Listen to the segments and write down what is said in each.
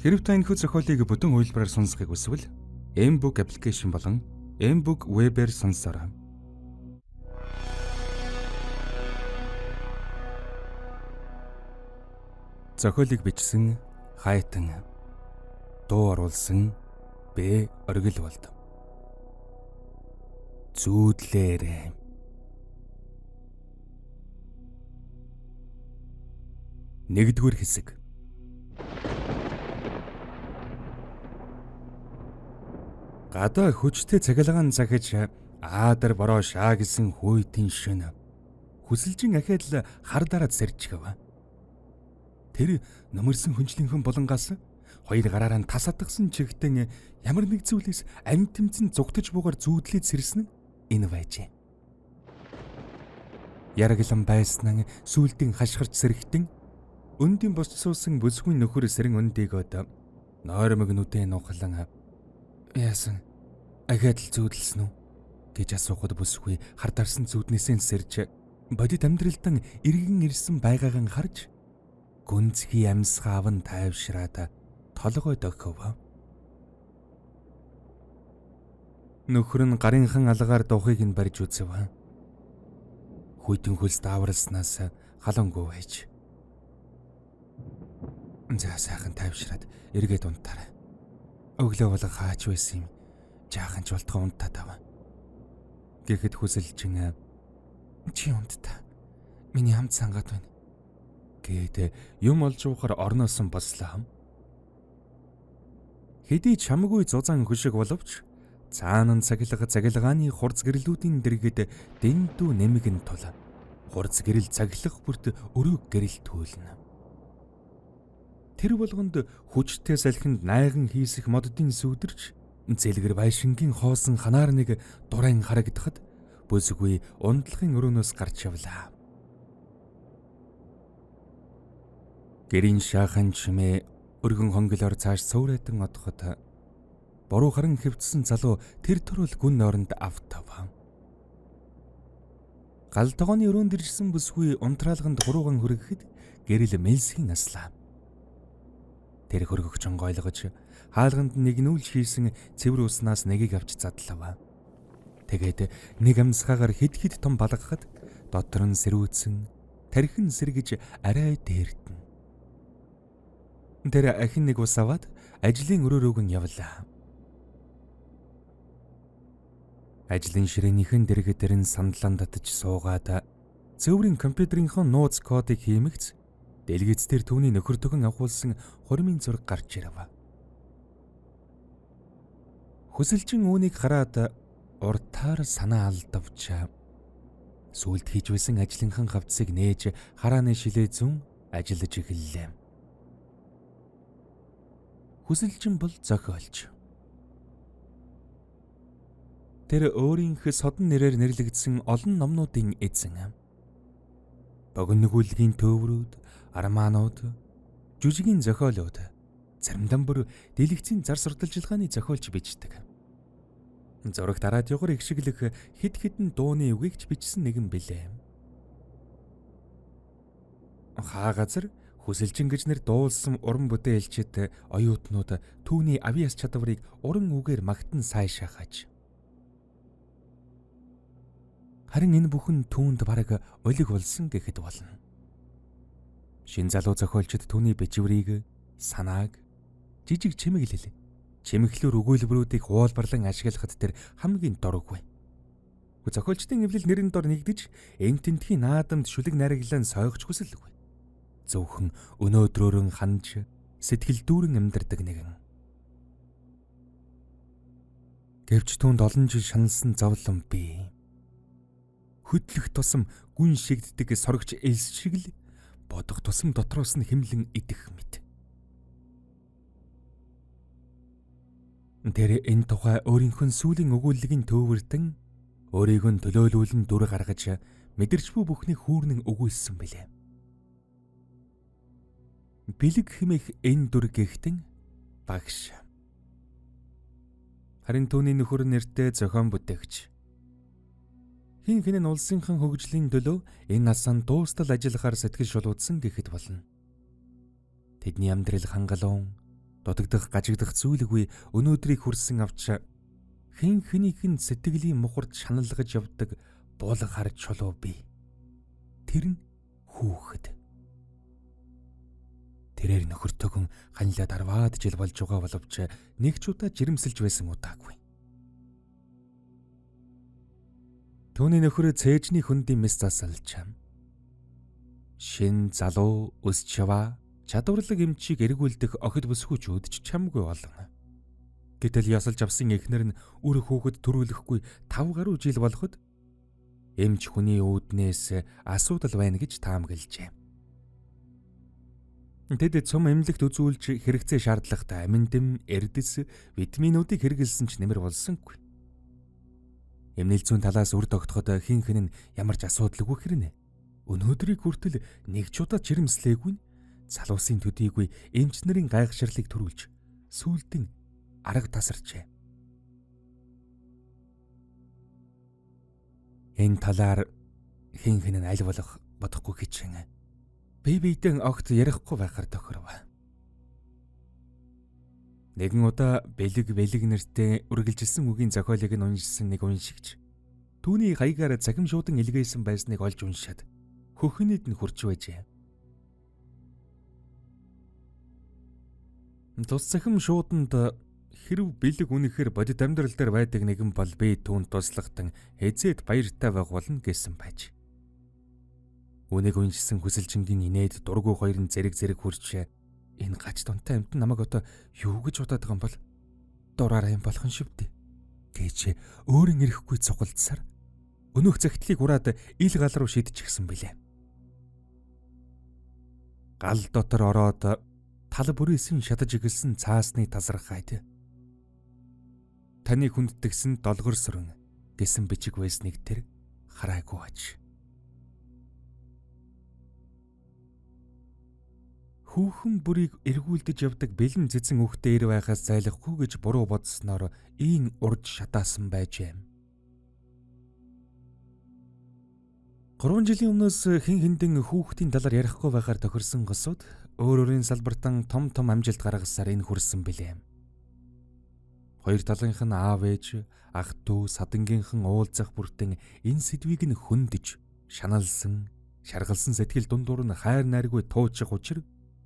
Хэрв та энэхүү зохиолыг бүтэн хувилбараар сонсохыг хүсвэл mBook application болон mBook web-ээр сонсоорой. Зохиолыг бичсэн Хайтан, дуу оруулсан Б. Оргилволд. Зүүдлээрэй. Нэгдүгээр хэсэг. Гадаа хүчтэй цахилгаан захиж аадар бороо шаа гэсэн хүйтэн шөнө. Хүсэлжин ахиад л хар дараад сэрчгэв. Тэр нөмөрсөн хүнжлийнхэн булангаас хоёр гараараа нь тас атгсан чигтэн ямар нэг зүйлээс амь тэмцэн зугтаж буугаар зүүдлээд сэрсэн нь энэ байжээ. Яраглан байсан нь сүултийн хашгирч сэрэхтэн өндийн босч суусан бүсгүй нөхөр сэрэн өндийгөөд нойрмог нүдээ нухлан яасан ахиад л зүүдэлсэн үү гэж асуухад бүсгүй хар дарсан зүүднээсээ сэрж бодит амьдралтан эргэн ирсэн байгаагаа харж гүнзгий амьсгаав нь тайвшраад толгой дохив. Нөхөр нь гарынхан алгаар духыг нь барьж үзв. Хүйтэн хөлс дааварласнаас халангүй байж. За сайхан тайвшраад эргээд унтаарай. Өглөө болго хаач байсан юм. Жаахан ч болтгоо унтаад аваа. Гэхэд хүсэлжин чи унтта. Миний хамт сангаад байна. Гээд юм олж уухаар орноос нь бослоо. Хэдий чамгүй зузаан хөшиг боловч цаана нь цахилга цахилгааны хурц гэрлүүдийн дэргэд дэндүү нэмэгэн тул хурц гэрэл цахилах бүрт өрөөг гэрэл төөлнө. Тэр болгонд хүчтэй салхинд найган хийсэх моддын сүдэрч зэлгэр байшингийн хоосон ханаар нэг дурайн харагдахад бүсгүй ундлахын өрөөнөөс гарч явлаа. Гэрийн шаахан чимээ өргөн хонголоор цааш цөөрөдөн одоход буруу харан хэвтсэн залуу тэр төрөл гүн нойронд автав. Гал тогооны өрөөнд иржсэн бүсгүй унтраалганд хурууган хүргэхэд гэрэл мэлсгийн аслаа. Тэр хөргөгчөн гойлгож хаалганд нэгнүүлж хийсэн цэвэр уснаас нэгийг авч задлав. Тэгээд нэг амьсгаагаар хэд хэд том балгахад дотор нь сэрүүцэн тархин сэргэж арай дээртэн. Тэр ахин нэг ус аваад ажлын өрөө рүүг нь явлаа. Ажлын ширээнийхэн дэргэд тэр нь сандлан татаж суугаад цэврийн компьютерийнхоо нууц кодыг хиймэгц дэлгэц дээр түүний нөхөр төгөн авахулсан хурмын зураг гарч ирэв. Хүсэлжин үүнийг хараад уртаар санаа алдавч сүлд хийж байсан ажлынхан хавцыг нээж харааны шилээ зүүн ажиллаж эхэллээ. Хүсэлжин бол зохиолч. Тэр өөрийнх содон нэрээр нэрлэгдсэн олон номнуудын эзэн. Богино гүйлгийн төврүүд, армаанууд, жүжигийн зохиолууд, заримдаа бүр дэлгэцийн зар сурталчилгааны зохиолч бичдэг. Зурагт радиогоор ихшиглэх хэд хэдэн дууны үгийг ч бичсэн нэгэн билээ. Хаа газар хүсэлжин гэж нэр дуулсан уран бүтээлчид оюутнууд түүний авиас чадварыг уран үгээр магтан сайшаахаж. Харин энэ бүхэн түүнд бараг олиг болсон гэхэд болно. Шин залуу зохиолчид түүний бичвэрийг, санааг, жижиг чимэглэл, чимэглүүр өгүүлбэрүүдийг хуулбарлан ашиглахад тэр хамгийн дурггүй. Зохиолчдын эвлэл нэрэн дор нэгдэж, энэ тентхийн наадамд шүлэг найраглан сойгч хүсэлгүй. Зөвхөн өнөөдрөөрөн ханж, сэтгэл дүүрэн амьдардаг нэгэн. Гэвч түүнд олон жил шаналсан зовлон бий. Хөдлөх тусам гүн шигддэг сорогч элс шиг л бодох тусам дотроос нь хэмлэн идэх мэт. Тэр энэ тухай өөрийнх нь сүүлийн өгүүллэгийн төвөртөн өөрийг нь төлөөлүүлэн дүр гаргаж мэдэрч буй бүхнийг хүүрнэн өгүүлсэн билээ. Бэлэг хэмээх энэ дүр гихтэн багш. Харин түүний нөхөр нэртэй зохион бүтээгч. Хин хэн нь улсынхан хөгжлийн төлөө энэ насанд дуустал ажиллахаар сэтгэл шулуудсан гэхэд болно. Тэдний амьдрал хангалуун, Дутагдах, гажигдах зүйлгүй өнөөдрийг хүрсэн авч хэн хэнийх нь сэтгэлийн мухард шаналгаж явдаг буулгахар чулуу бий. Тэр нь хүүхэд. Тэрээр нөхөртөөгөн ханилаад 10-аад жил болж байгаа боловч нэг ч удаа жирэмсэлж байсан удаагүй. Түүний нөхөр цээжний хөндийн мэс засалж шин залуу өсч яваа чадварлаг эмчийг эргүүлдэх охид бүсгүүчүүд ч чамгүй олон. Гэтэл ёсолж авсан эхнэр нь үр хүүхэд төрүүлэхгүй 5 гаруй жил болоход эмч хүний үүднээс асуудал байна гэж таамаглажээ. Тэд цум эмнэлэгт үзүүлж хэрэгцээ шаардлагатай аминдэм, эрдэс, витаминуудыг хэрэглэсэн ч нэмэр болсонгүй. Эмнэл зүүн талаас үр тогтоход хэн хэн нь ямар ч асуудалгүй хэрнэ. Өнөөдрийг хүртэл нэг ч удаа жирэмслээгүй нь залуусын төдийгүй эмч нарын гайхширлыг төрүүлж сүүлдэн арга тасарчээ. Энэ талаар хэн хэн нь аль болох бодохгүй хичээн. Би биедэн огт ярихгүй байхаар тохиров. Нэгэн удаа бэлэг бэлэг нэртэй үргэлжилсэн үгийн зохиолыг нь уншсан нэг уншигч түүний хаягаар цахим шуудан илгээсэн байсныг олж уншаад хөхнөд нь хурж байжээ. Тус цахим шууданд хэрв бэлэг үнэхээр бодит амьдрал дээр байдаг нэгэн бол би түүнд туслахтан эзэд баяртай байх болно гэсэн байж. Үүнийг уншсан хүсэлжингийн инээд дургүй хоёр нь зэрэг зэрэг хурж энэ гач дунтай амьтан намайг одоо юу гэж бодоод байгаа юм бол дураараа юм болох нь шивдээ гэж өөрийн ирэхгүй цугалдсаар өнөөх загтлыг ураад ил гал руу шидчихсэн билээ. Гал дотор ороод тал бүрээсэн шатаж эхэлсэн цаасны тасархайд таны хүнддгсэн долгор сүрэн гэсэн бичиг байсныг тэр хараагүй аж. Хүүхэн бүрийг эргүүлдэж явдаг бэлэн цэцэн үхтэй ир байхаас зайлахгүй гэж буруу бодсноор ийн урж шатаасан байжээ. 3 жилийн өмнөөс хэн хэндэн хүүхдийн талаар ярихгүй байхаар тохирсон госууд өөр өөрийн салбартан том том амжилт гаргасаар энэ хүрсэн билээ. Хоёр талынх нь аав ээж, ах дүү, садангийнхан уулзах бүртэн энэ сэдвийг нь хөндөж, шаналсан, шаргалсан сэтгэл дундуур нь хайр найргүй туучих учир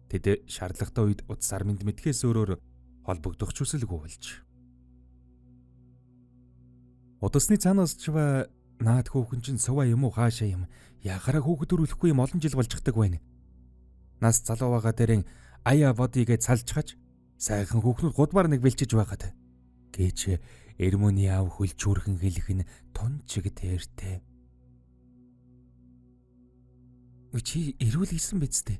тэд шаардлагатай үед утсаар мэд мэдхээс өөрөөр холбогдох ч хүсэлгүй болж. Удасны цаанаас ч наад хүүхэн чинь суваа юм уу хаашаа юм яхаараа хүүхэд төрүүлэхгүй юм олон жил болчихдаг байна. Нас залуу байгаа дээрэн аяа бодигээ салж хаж сайхан хүүхнүүд гудмаар нэг бэлчиж байгаад гэж Эрмөний аав хөлчүүрхэн хэлэх нь тун чиг тэртэй. Чи эрүүл гисэн биз дээ.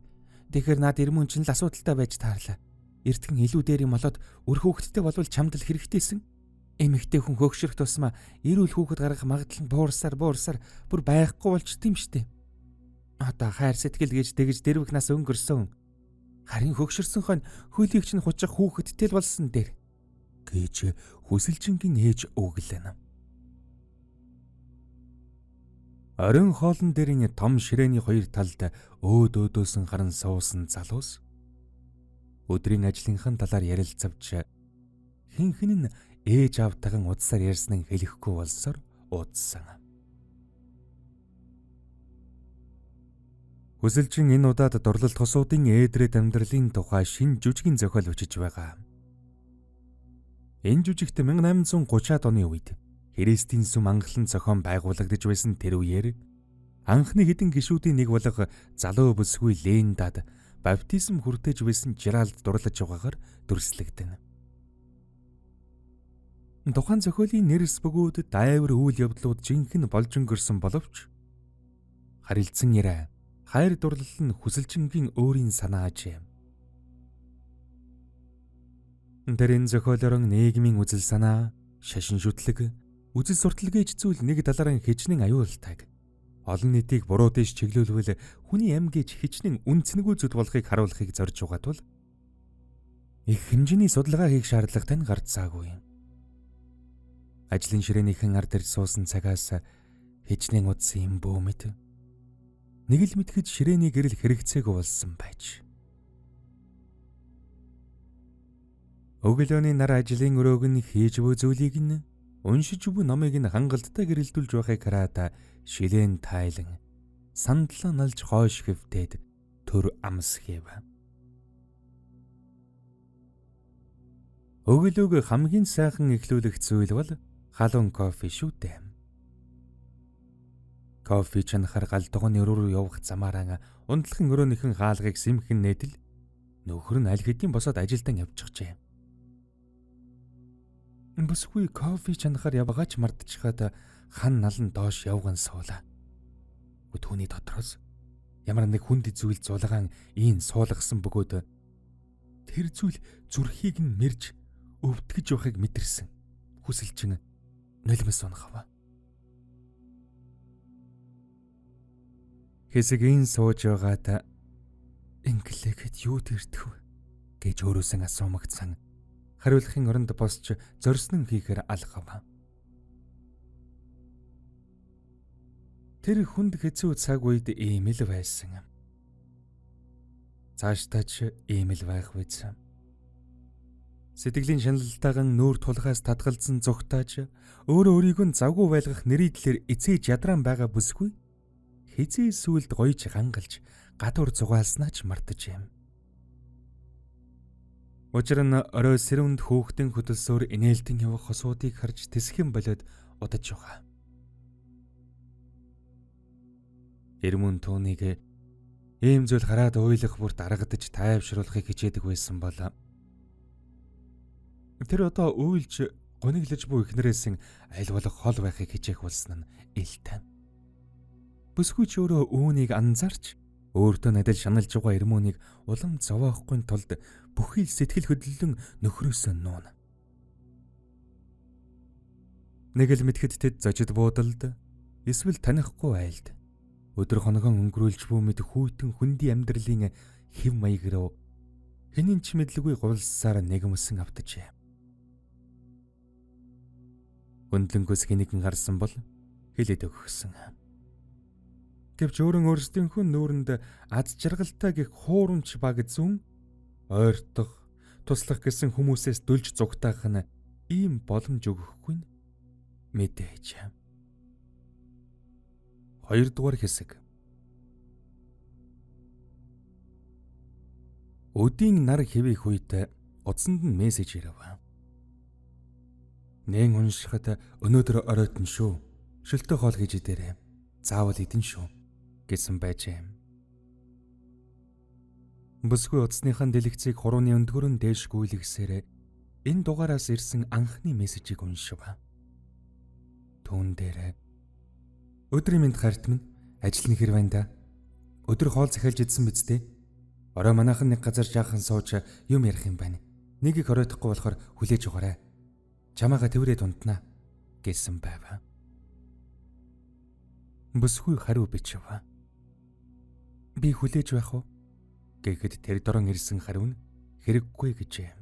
Тэгэхээр наад Эрмөн чинь л асуудалтай байж таарлаа. Эртхэн илүү дээр юм болоод өр хүүхэдтэй болвол чамд л хэрэгтэйсэн. Эмэгтэй хүн хөөгшрөх тусмаа эрүүл хүүхэд гаргах магадлал нь буурсаар бүр байхгүй болчт юм штэ. Одоо хайр сэтгэл гэж тэгж дэрвэх нас өнгөрсөн. Харин хөөгшөрсөн хойно хөлийг чинь хучих хүүхэдтэй л болсон дээр гэж хүсэлжингийн ээж өглөнө. Оройн хоолн дээрийн том ширээний хоёр талд өөд өөдөөсөн гаран суусан залуус өдрийн ажлынхаа талаар ярилцавч хэн хэн нь ээж аавтайгаан удсаар ярьсныг хэлэхгүй болсоор уудсан. Хүсэлжин энэ удаад дурлалт хосуудын ээдрээд амьдралын тухай шинэ жүжигийн зохиол бичиж байгаа. Энэ жүжигт 1830-аад оны үед Христийн сүм анхлан зохион байгуулагдаж байсан тэр үеэр анхны хэдэн гишүүдийн нэг болох залуу бүсгүй Лендад баптизм хүртэж байсан Жеральд дурлаж байгаагаар дүрслэгдэнэ. Тухайн зохиолын нэрс бөгөөд дайвар үйл явдлууд жинхэнэ болж өнгөрсөн боловч харилцан яриа хайр дурлал нь хүсэлжингийн өөрийн санаа ажээ. Тэр энэ зохиолоор нийгмийн үзэл санаа, шашин шүтлэг, үзэл суртал гэж зүйл нэг талаараа хичнээн аюултайг олон нийтийг буруу дэш чиглүүлвэл хүний ам гэж хичнээн үнцэнгүй зүд болохыг харуулахыг зорж байгаа тул их хэмжээний судалгаа хийх шаардлагатай нь гарцаагүй. Ажлын ширээнийхэн ард ирж суусан цагаас хичнээн удсан юм бөө мэт. Нэг л мэтгэж ширээний гэрэл хэрэгцээгүй болсон байж. Өглөөний нар ажлын өрөөг нь хийж буй зүйлийг нь уншиж буй номыг нь хангалттай гэрэлтүүлж байхыг хараад шилэн тайлан сандлаа налж хойш хэвтээд төр амс хийв. Өглөөг хамгийн сайхан эхлүүлэх зүйл бол халуун кофе шүү дээ. Кофе чанахаар гал тогооны өрөө рүү явах замаараа унтлахын өрөөнийхэн хаалгыг сэмхэн нээтэл нөхөр нь аль хэдийн босоод ажилдаа явчихжээ. Бүсгүй кофе чанахаар явгаач мартчихад хан налан доош явган суулаа. Түүний дотроос ямар нэг хүнд зүйл зулгаан ийн суулгасан бөгөөд тэр зүйл зүрхийг нь мэрж өвдгөж явахыг мэдэрсэн. Хүсэлчин нулимс унахав. Хэсэг ийн сууж байгаад инглэхэд юу тэртэх вэ гэж өөрөөсөө асуумагцсан. Хариулахын оронд босч зорьсон хийхээр алхав. Тэр хүнд хэцүү цаг үед ийм л байсан. Цаашдаа ч ийм л байх биз. Сэтгэлийн шаналлтайгаан нүүр тулгаас татгалзсан зүгтааж өөрөө өөрийгөө нь завгүй байлгах нэрийдлэр эцээж ядраан байгаа бүсгүй хизээ сүлд гоёж гангалж гадуур зугаалснаа ч мартаж юм. Учир нь орой сэрүнд хөөхтөн хөдөлсөөр инээлтэн явах хосуудыг харж тэсхэн болоод удаж байгаа. Эрмүн түүнийг ийм зүйл хараад уйлах бүрт аргадаж тайвшруулахыг хичээдэг байсан бол тэр одоо уйлж гониглож буй эхнэрээс аль болох хол байхыг хичээх болсон нь илтэй. Бүсгүй ч өөрөө үүнийг анзаарч өөртөө надад шаналж байгаа эрмүүнийг улам зовоохгүй тулд бүхий л сэтгэл хөдлөлөн нөхрөөсөө нууна. Нэг л мэдхэд тэд зожид буудалд эсвэл танихгүй айлд өдөр хоногон өнгөрүүлж буй мэд хүйтэн хөндийн амьдралын хэв маяг руу хинэн ч мэдлгүй гулсаар нэгмөсөн автажээ. Хөндлөнгөөс хинэгэн харсан бол хэлээд өгсөн. Гэвч өөрөн өөрсдийнхөө нүүрэнд аз жаргалтай гих хуурамч баг зүүн ойртох, туслах гэсэн хүмүүсээс дүлж зугтаах нь ийм боломж өгөхгүй нь мэдээж. Хоёрдугаар хэсэг. Өдийн нар хэвих үед утсанд нь мессеж ирэв. Нэн уншихад өнөөдөр оройтон шүү. Шөлтөө хоол хийж идээрэй. Заавал идэн шүү гэсэн байжээ. Бүсгүй утасныхаа дэлгэцийг хурууны өндгөр нь дээш гүйлгэсээр энэ дугаараас ирсэн анхны мессежийг уншив. Түүн дээр өдрийн мэнд харт минь ажил нь хэр байна да? Өдөр хоол захиалж идсэн биз дээ? Орой манайхан нэг газар жаахан сууж юм ярих юм байна. Нэг их оройтохгүй болохоор хүлээж аваарай. Чамаага тэврээд унтнаа гэсэн байв. Бүсгүй хариу бичв. Би хүлээж байх уу? Гэхэд тэр дорон ирсэн хариу нь хэрэггүй гэжээ.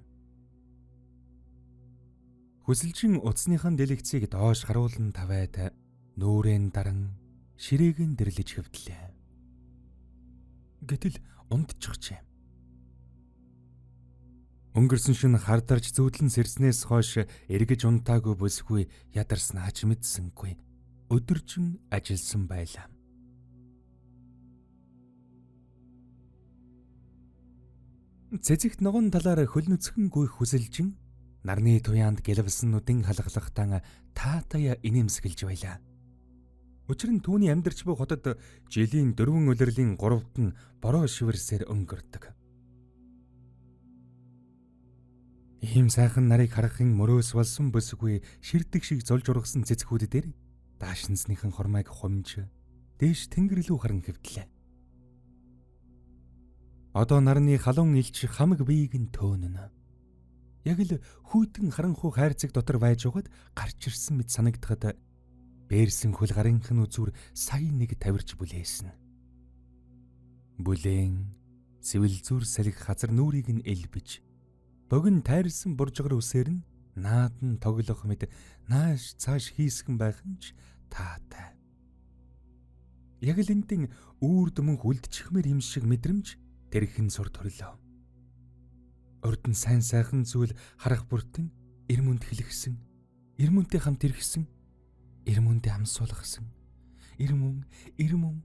Хүсэлжин утасныхаа дэлгэцийг доош харуулан тавиад нүүрэн даран ширээг нь дэрлэж хэвдлээ. Гэтэл унтчихжээ. Өнгөрсөн шөнө хардарч зүүдлэн сэрснээс хойш эргэж унтаагүй бүсгүй ядарснаа ч мэдсэнгүй. Өдөржин ажилласан байлаа. Цэцэгт ногоон талаар хөл нүцгэн гүйх хүсэлжин нарны туяанд гэлвсэн нүдэн халахлахтан таатая инээмсэглэж байлаа. Учир нь түүний амьдарч буй хотод жилийн 4 улирлын 3-т нь бороо шивэрсээр өнгөрдөг. Ийм сайхан нарыг харахын мөрөөс болсон бүсгүй ширдэг шиг золж ургасан цэцгүүд дээр даашинсныхан хормойг хумж дээш тэнгэр лүү харан хэвдлээ. Одоо нарны халуун илч хамаг биеийг нь төөнөнө. Яг л хүйтэн харанхуй хайрцаг дотор байж байгаад гарч ирсэн мэт санагдахад бээрсэн хөл гарынх нь үзүүр сая нэг тавирч бүлээсэн. Бүлээн сэвэл зүр салхи хазар нүрийг нь элбэж богино тайрсан буржгар үсээр нь наадан тоглох мэд нааш цааш хийсгэн байх нь ч таатай. Яг л энтэн үүрд мөнх үлдчихмээр юм шиг мэдрэмж тэрхэн сур төрлөө. Урд нь сайн сайхан зүйл харах бүртэн Эрмүнд хэлэхсэн, Эрмүнтэй хамт ирэхсэн, Эрмүндээ амсуулгасан. Эрмүн, Эрмүн.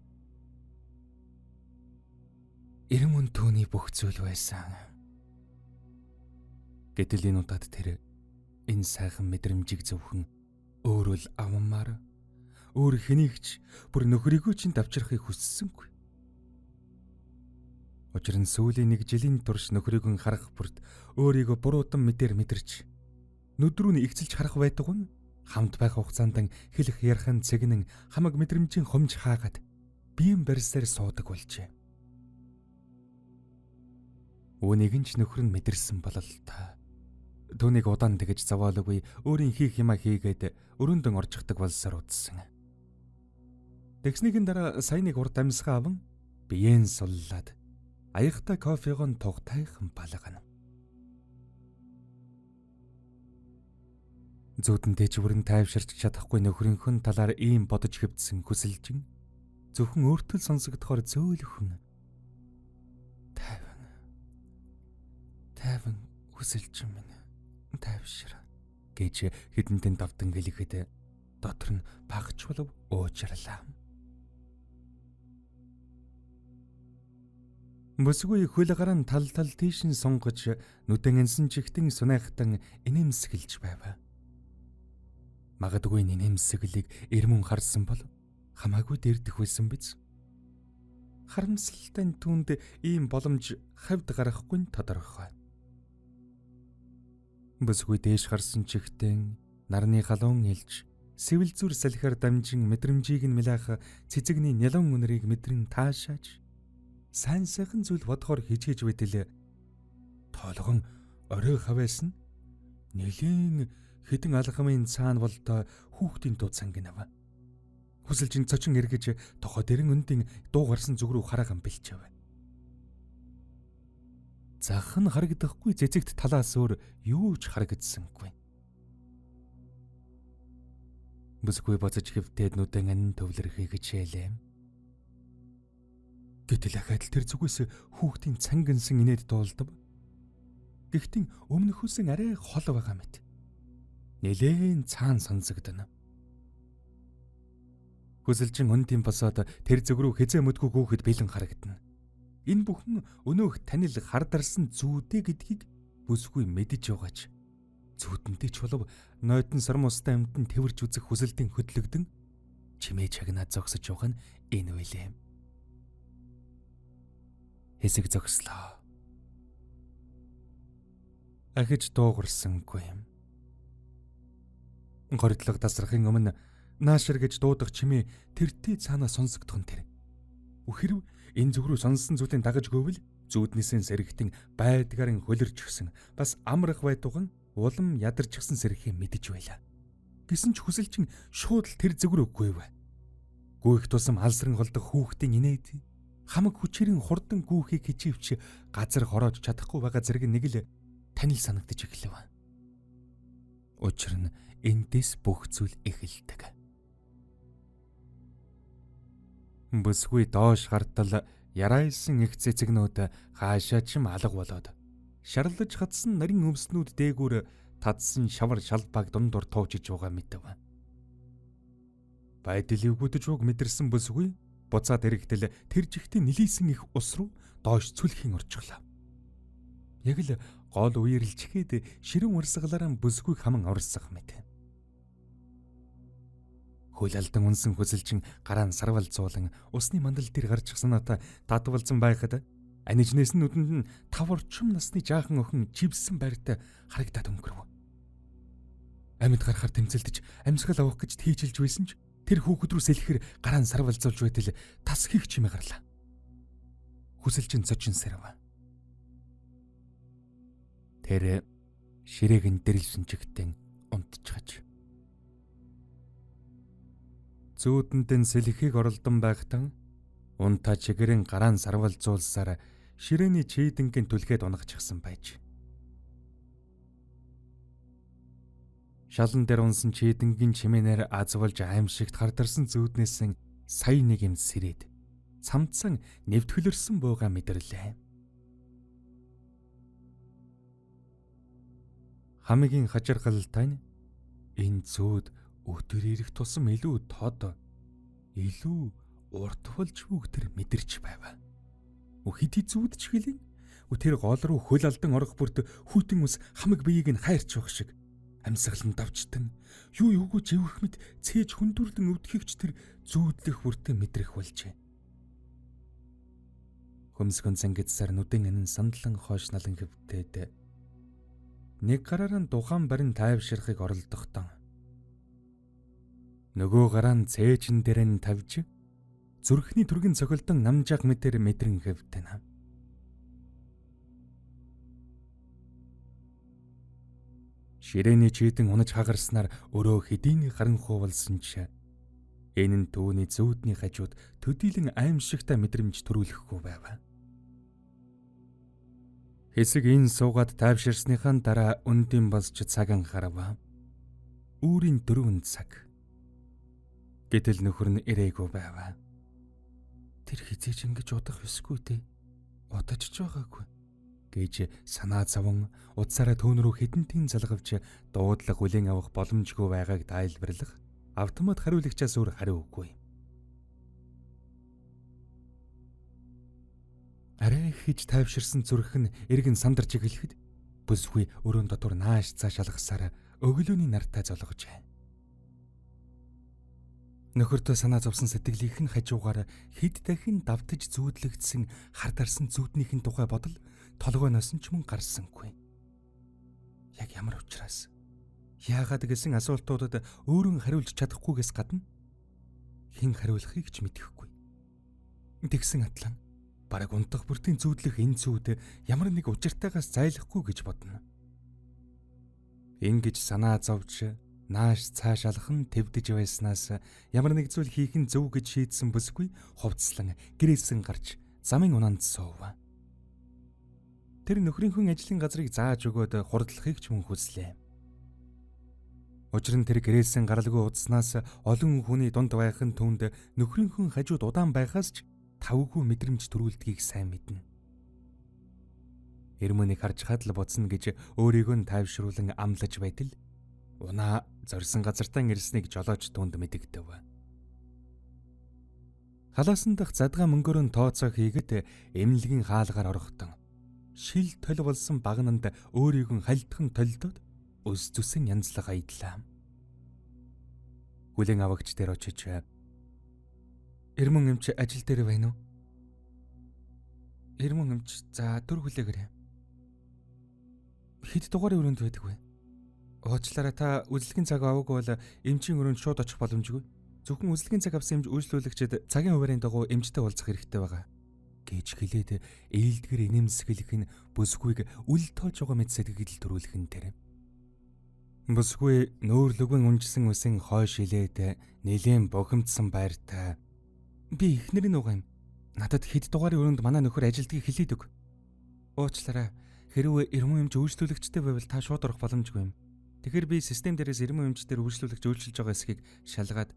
Эрмүн түүний бүх зүйл байсан. Гэтэл энэ удаад тэр энэ сайхан мэдрэмжийг зөвхөн өөрөө л авмаар өөр хэнийг ч бүр нөхрийгөө чинь давчрахыг хүссэнгүй. Учир нь сүүлийн нэг жилийн турш нөхрийг нь харах бүрт өөрийгөө буруудан мэдэр мэдэрч нүд рүү нь игцэлж харах байтугай хамт байх хугацаанд хэлэх ярих нь цэгнэн хамаг мэдрэмжийн хомж хаагаад биеийн барьсаар суудаг болжээ. Үүнийг нь ч нөхөр нь мэдэрсэн бололтой. Түүнийг удаан тэгэж зовоолгүй өөрийн хийх юма хийгээд өрөөндөн орчихдаг болсоор удсан. Тэгснийхэн дараа сая нэг урт амьсгаа аван биеэн суллаад аяхтай кофегоо тугтайхан балгана. Зүүдэнтэй ч бүрэн тайвширч чадахгүй нөхрийнхөө талаар ийм бодож хэвдсэн хүсэлжин зөвхөн өөртөө сонсогдохоор зөөлхөн тайван тайван хүсэлжин минь тайвшир гэж хэдэнтэн давтан гэлэхэд дотор нь багч болов уучрлаа. Бүсгүй хөл гарan тал тал тийш нь сунгаж нүдэн энсэн чигтэн сунайхтан инээмсэглэж байв. Магадгүй инээмсэглийг Эрмүн харсан бол хамаагүй дэрдэх байсан биз. Харамсалтай нь түүнд ийм боломж хавьд гарахгүй нь тодорхой. Бүсгүй дээш харсан чигтэн нарны халуун элж сэвэл зүр салхиар дамжин мэдрэмжийг нь мэлаах цэцэгний нялуун үнэрийг мэдрэн таашааж сайн сайхан зүйл бодохоор хичээж байтал толгон орой хаваас нь нэлээн хэдэн алхамын цаана болдоо хүүхдийн дуу цангинав. Хүсэлжин цочин эргэж тохоо дэрэн өндийн дуу гарсан зүг рүү хараахан бэлчээв. Зах нь харагдахгүй цэцэгт талаас өөр юу ч харагдсангүй. Бүсгүй боцож хэвтээд нүдэн анин төвлөрөхийг хичээлээ. Гэтэл ахаад л тэр зүгээс хүүхдийн цангинсан инээд дуулдав. Гэхдээ өмнөхөөсөн арай хол байгаа мэт. Нэлээн цаан сонсогдоно. Хүсэлжин өндийн босоод тэр зүг рүү хэзээ мэдгүй гүөхөд бэлэн харагдана. Энэ бүхэн өнөөх танил хардарсан зүүдээ гэдгийг бүсгүй мэдэж байгаач. Зүүдэнтэй ч болов нойтон сармустай амьтан тэвэрч үзэх хүсэлтийн хөдлөгдөн чимээ чагнаа зогсож явах нь энэ байлээ. Хэсэг зогслоо. Ахиж дуугарсангүй юм. Гордлого тасрахын өмнө наашир гэж дуудах чимээ тэртээ цаанаа сонсогдох нь тэр. Үхэрв энэ зүг рүү сонссон зүйлийн дагаж гүвэл зүүднээсээ сэрэгтэн байдгарын хөлөрчихсөн бас амрах байтуган улам ядарчихсан сэрхийг мэдэж байлаа. Гэсэн ч хүсэлчин шууд л тэр зүг рүү гүйв. Гүйх тусам алсран холдох хүүхдийн инээд хамаг хүчээрэн хурдан гүйхийг хичээвч газар хороож чадахгүй байгаа зэрэг нэг л танил санагдаж эхлэв. Учир нь эндээс бүх зүйл эхэлдэг. Бүсгүй доош гартал ярайсан их цэцэгнүүд хаашаа ч юм алга болоод шарлаж хатсан нарийн өмснүүд дээгүүр татсан шавар шалбааг дундуур туужиж байгаа мэтэв. Байдал эвгүүдэж уг мэдэрсэн бүсгүй буцаад эрэхтэл тэр жигтээ нилийсэн их ус руу доош цүлхийн орчихлоо. Яг л гол үерэлчгээд ширэн урсгалаараа бүсгүй хаман орсох мэт. Хөл алдан унсан хүсэлжин гараа нь сарвалзуулан усны мандал дээр гарчих санаатай татвалзан байхад анижнээс нь нүдэнд нь 5 орчим насны жаахан охин живсэн байртай харагдаад өнгөрөв. Амьд гарахаар тэмцэлдэж амьсгал авах гэж тийжилж байсан ч тэр хүүхэд рүү сэлэхээр гараа нь сарвалзуулж байтал тас хийх чимээ гарлаа. Хүсэлжин цочин сэрэв. Тэр ширээг нь дэрэлсэн чигтэн унтчихаж. Зүүдэнд нь сэлэхийг оролдон байхтан унтаа чигэрэн гараан сарвалзуулсаар ширээний чийдэнгийн түлхээд унахчихсан байж. Шалан дээр унсан чийдэнгийн чимээнээр азвалж аимшигт хардарсан зүүднээс сая нэг юм сэрээд цамцсан нэвтгэлэрсэн бууга мэдэрлээ. Хамгийн хажиргалтай нь энэ зүүд өдөр ирэх тусам илүү тод, илүү урт болж бүгд тэр мэдэрч байв. Хэдий зүүд ч гэлэн тэр гол руу хөл алдан орох бүрт хүйтэн ус хамаг биеийг нь хайрч явах шиг амьсгал нь давчтан юу юугүй живэх мэт цээж хүндүрлэн өвдөхийг ч тэр зүүдлэх бүртээ мэдрэх болжээ. Хөмсгөн зангидсаар нүдэн анин сандлан хойш налан хэвтээд нэг гараар нь тухайн барин тайвширхыг оролдохдон нөгөө гараа нь цээжин дээр нь тавьж зүрхний түргэн цохилдон намжаах мэтэр мэдрэн хэвтэнэ. Ширээний чийдэн унаж хагарснаар өрөө хэдийн харанхуй болсон ч энэ нь түүний зүүдний хажууд төдийлөн аимшигтай мэдрэмж төрүүлэхгүй байв. Хэсэг энэ суугаад тайвширсныхаа дараа өндийн босч цагаан харав. Үүрийн 4 цаг. Гэтэл нөхөр нь ирээгүй байв. Тэр хизээж ингэж удах ёсгүй дээ. Удаж ч байгаагүй гэж санаа зовон утсаараа түүн рүү хэдэн тэн залгавч дуудлага хүлээн авах боломжгүй байгааг тайлбарлах автомат хариулагчаас өөр хариу үгүй. Арай хийж тайвширсан зүрх нь эргэн сандарч эхлэхэд бүсгүй өрөөнд дотор нааш цааш алгасаар өглөөний нартай золгожээ. Нөхөртөө санаа зовсон сэтгэлийнх нь хажуугаар хэд дахин давтаж зүүдлэгдсэн хар дарсан зүүднийхэн тухай бодол толгойноос нь ч мөн гарсангүй. Яг ямар учраас яагаад гэсэн асуултуудад өөрөн хариулж чадахгүйгээс гадна хэн хариулахыг ч мэдэхгүй. Тэгсэн атлан бараг унтах бүртийн зүүдлэх энэ зүүд ямар нэг учиртайгаас зайлахгүй гэж бодно. Ингэж санаа зовж нааш цааш алхан твдэж байснаас ямар нэг зүйл хийх нь зөв гэж шийдсэн бүсгүй хувцлан гэрээсэн гарч замын унаанд суув. Тэр нөхрийнхөө ажлын газрыг зааж өгөөд хурдлахыг ч мөн хүслээ. Учир нь тэр гэрээсэн гаралгүй удснаас олон хүний дунд байх нь түүнд нөхрийнхөө хажууд удаан байхаас ч тавгүй мэдрэмж төрүүлдгийг сайн мэднэ. Эрмөнийг харж хадл буцна гэж өөрийгөө нь тайвшруулан амлаж байтал унаа зорьсон газартаа ирснийг жолооч түнд мэдэгдэв. Халаасан дах задгаа мөнгөөр нь тооцоо хийгээд эмнэлгийн хаалгаар орохдон шил тол болсон багнанд өөрийгөө хальтхан толдоод өс зүсэн янзлага айдлаа. Хүлэн авагч дээр очиж "Эрмэн эмч ажил дээр байна уу?" "Эрмэн эмч за төр хүлээгээрэй." "Хэд дугаарын өрөөнд байдаг вэ?" "Уучлаарай, та үзлэгийн цаг аваагүй бол эмчийн өрөөнд шууд очих боломжгүй. Зөвхөн үзлэгийн цаг авсан эмч үйлчлүүлэгчид цагийн хуваарийн дагуу эмчтэй уулзах хэрэгтэй байгаа" гэж хэлээд ээлдгэр инээмсэглэх нь бүсгүйг үл тоож байгаа мэт сэтгэл төрүүлэх нь тэр. Бүсгүй нүүрлэгэн унжсан үсэн хойш илээд нэлээн бохимдсан байртай "Би эхнэр нь угаа юм. Надад хэд дугаарын өрөөнд манай нөхөр ажилдгийг хэлээд өг. Уучлаарай. Хэрвээ эрмэн эмч үйлчлүүлэгчтэй байвал та шууд орох боломжгүй юм. Тэгэхээр би систем дээрээс эрмэн эмч дээр үйлчлүүлэгч үйлчилж байгаа эсхийг шалгаад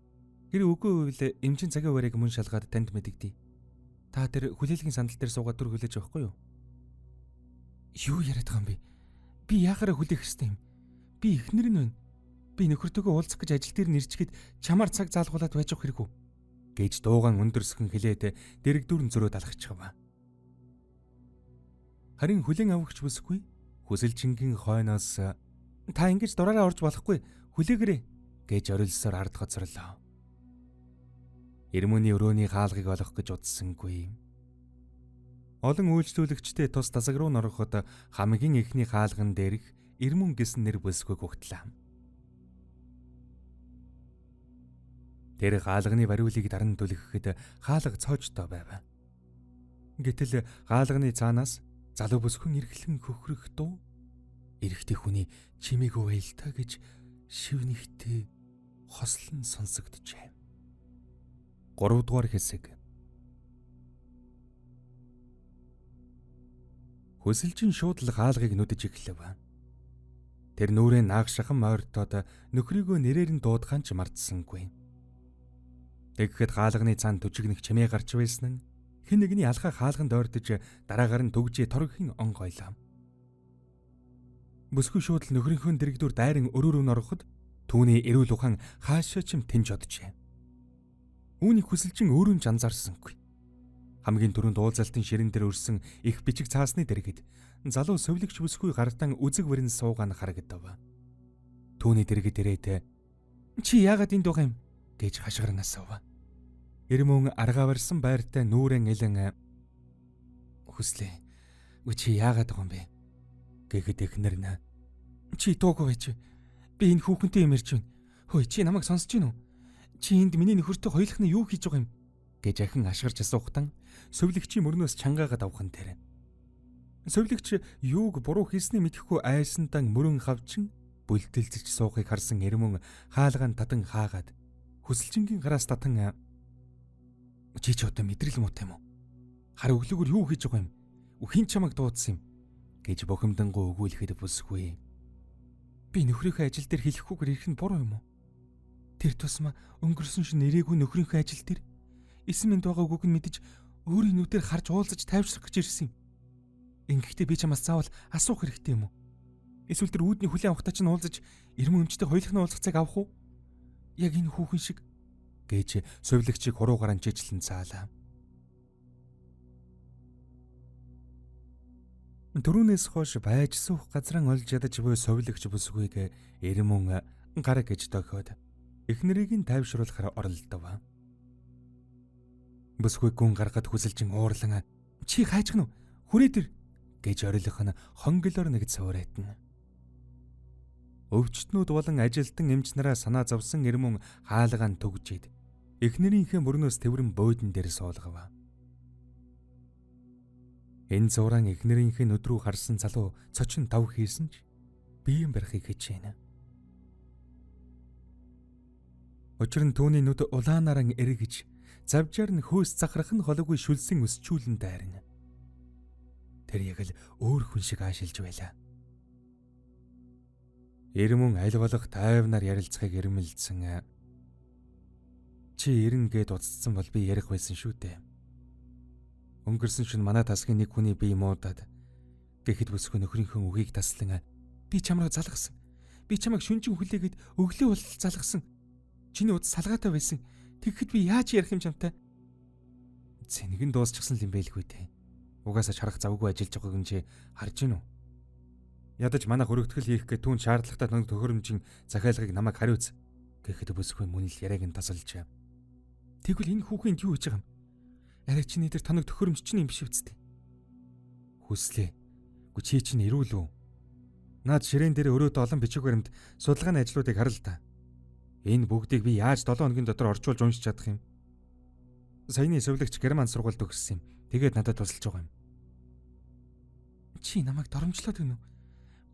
хэрэг үгүй байвал эмчийн цагийн хуваарийг мөн шалгаад танд мэдэгдье. Та тэр хүлээлгийн сандал дээр суугаад түр хүлээж авахгүй юу?" "Юу яриад байгаа юм бэ? Би яхаараа хүлээх ёстой юм? Би эхнэр нь байна. Би нөхөртөөгөө уулзах гэж ажил дээр нэрчгээд чамаар цаг заалгуулад байж явах хэрэггүй" гэж дуугаан өндөрсгөн хэлээд дэрэгдүүрэн зөрөөд алхачихв. Харин хүлэн авахч бүсгүй хүсэлжингийн хойноос "Та ингэж дураараа орж болохгүй, хүлээгээрэй" гэж орилсоор ард гоцорлоо. Эрмөний өрөөний хаалгыг олох гэж удсангүй. Олон үйлчлүүлэгчтэй тус тасаг руу нороход хамгийн эхний хаалган дээрх Эрмүн гэсэн нэр бүсгүйг угтлаа. Тэр хаалганы бариулыг даран түлхэхэд хаалга цоожтой байв. Гэтэл хаалганы цаанаас залуу бүсгүйн эрхлэн хөхрөх дуу эрэгтэй хүний чимээгүй байлта гэж шивнэгтэй хослон сонсогджээ. 3 дугаар хэсэг. Хөсөлжин шууд л хаалгыг нүдэж эхлэв. Тэр нүрээ наагшахан мойртоод нөхрийгөө нэрээр нь дуудахаан ч мартсангүй. Тэгэхэд хаалганы цаана төжигнэх чимээ гарч байсан нь хэн нэгний алхаа хаалганд ойртож дараагаар нь түгжээ торгохийн онгойлоо. Бүсгүй шууд л нөхрийнхөө дэрэгдүр дайран өрөө рүү нороход түүний эрүүл ухаан хаашаа ч юм тэнж оджээ. Үүнийг хүсэлжин өөрөө ч анзаарсангүй. Хамгийн түрүүнд уулзалтын ширэн дээр өрсөн их бичиг цаасны дэргэд залуу совилогч бүсгүй гартан үзэг вэрэн суугаан харагдав. Түүний дэргэд ирээд "Чи яагаад энд байгаа юм?" гэж хашгиран асуув. Эрмөн аргаа барьсан байртай нүүрэн элэн "Хүслээ. Үгүй чи яагаад байгаа юм бэ?" гэхэд эхнэр нь "Чи дуугүй байж. Би энэ хүүхэнтэй юм ярьж байна. Хөөе, чи намайг сонсож байна уу? Чи энд миний нөхөртэй хоёулахны юу хийж байгаа юм?" гэж ахин ашгарч асуухтан совилогчийн мөрнөөс чангаагаад авхан тэр. Совилогч юуг буруу хийсний мэдэхгүй айсандан мөрөн хавчин бүлтэлзэж суухыг харсан эрмэн хаалгаан татан хаагаад хүсэлчингийн гараас татан "Чи ч одоо мэдрэл муутай юм уу? Хар өглөөгөр юу хийж байгаа юм? Хэн чамайг дуудсан юм?" гэж бухимдангуй өгүүлэхэд бүсгүй "Би нөхрийнхөө ажил дээр хэлэхгүйгээр ирэх нь буруу юм уу? Тэр тусмаа өнгөрсөн шин нэрээгүй нөхрийнхөө ажил дээр эсэн мэнд байгаа үгүйг нь мэдэж өөрийн нүдээр харж уулзаж тайвшрах гэж ирсэн юм. Ингэхдээ би чамаас заавал асуух хэрэгтэй юм уу? Эсвэл тэр үүдний хүлээн авахтаа чинь уулзаж эрмэн өмчтэй хоёулахны уулзах цаг авах уу? Яг энэ хүүхэн шиг" гэж совилогчийг хуруугаараа жижлэн цаалаа. Түрүүнээс хойш байж суух газран олж ядаж буй совилогч бүсгүйг эрмэн гар гэж дохиод эхнэрийг нь тайвшруулахаар оролдов. Бүсгүй гүн гаргад хүсэлжин уурлан "Чи хайчих нь үү? Хүрээд ир" гэж орилох нь хонголоор нэг цуурайтна. Өвчтнүүд болон ажилтан эмч нараа санаа зовсон эрмэн хаалгаан түгжээд эхнэрийнхээ мөрнөөс тэврэн буудан дээр суулгав. Энэ зураан эхнэрийнхээ нүд рүү харсан залуу цочин тав хийсэн ч биеэн барихыг хичээнэ. Учир нь түүний нүд улаанааран эргэж завжаар нь хөөс захрах нь холоогүй шүлсэн өсчүүлэн дайрна. Тэр яг л өөр хүн шиг аашилж байлаа. Эрмэн аль болох тайвнаар ярилцахыг эрмэлзэн "Чи ирнэ гэд уцсан бол би ярих байсан шүү дээ. Өнгөрсөн шөнө манай тасгийн нэг хүний бие муудаад" гэхэд бүсгүй нөхрийнхөө үгийг таслан "Би чам руу залгасан. Би чамайг шүнжин хүлээгээд өглөө болтол залгасан. Чиний утас салгаатай байсан. Тэгэхэд би яаж ярих юм чамтай?" "Цэник нь дуусчихсан юм байлгүй дээ. Угаасаа чарах завгүй ажиллаж байгааг нь чи харж гин үү? Ядаж манайх өргөтгөл хийх гээд түүн шаардлагатай тоног төхөөрөмжийн захиалгыг намайг хариуц" гэхэд бүсгүй мөн л яриаг нь тасалж "Тэгвэл энэ хүүхэнд юу хийж байгаа юм? Арай чиний дээр тоног төхөөрөмж чинь юм биш үсттэй." "Хүслээ. Үгүй чи чинь эрүүл үү? Наад ширээн дээр өрөөд олон бичиг баримт судалгааны ажлуудыг харал та. Энэ бүгдийг би яаж 7 хоногийн дотор орчуулж уншиж чадах юм? Саяны совилогч Герман сургуульд төгссөн юм. Тэгээд надад тусалж байгаа юм." "Чи намайг доромжлоод гэнэ үү?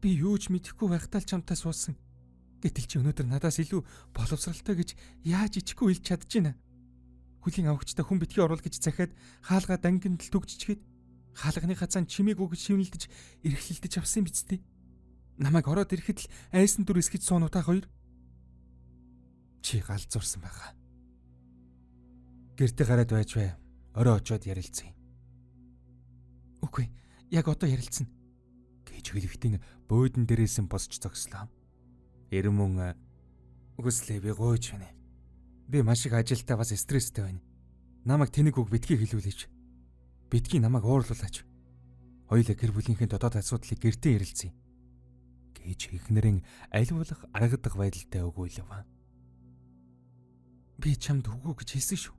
Би юу ч мэдэхгүй байхдаа л чамтай суусан. Гэтэл чи өнөөдөр надаас илүү боловсралтай гэж яаж ичихгүй хэлж чадаж байна? Хүлийн авахчтай хүн битгий оруул гэж захиад хаалгаа дангинд л түгжчихэд хаалганыхаа цаан чимээгүй гэж шивнэлдэж эрхлэлдэж авсан юм биз дээ. Намайг ороод ирэхэд л айсан дүр эсгэж суунуу та хоёр. Чи галзуурсан байгаа. Гэртээ гараад байж бай. Орой очиод ярилцъя." "Үгүй, яг одоо ярилцна" гэж хэлэхдээ буудан дээрээс нь босч зогслоо. Эрмэн "Хүслээ, би гуйж байна. Би маш их ажилтай бас стресстэй байна. Намайг тэнэг үг битгий хэлүүлээч. Битгий намайг уурлуулаач. Хоёулаа гэр бүлийнхээ дотоод асуудлыг гэртээ ярилцъя" гэж эхнэрэн аль болох аргадах байдалтай өгүүлв. "Би чамд үгүй гэж хэлсэн шүү.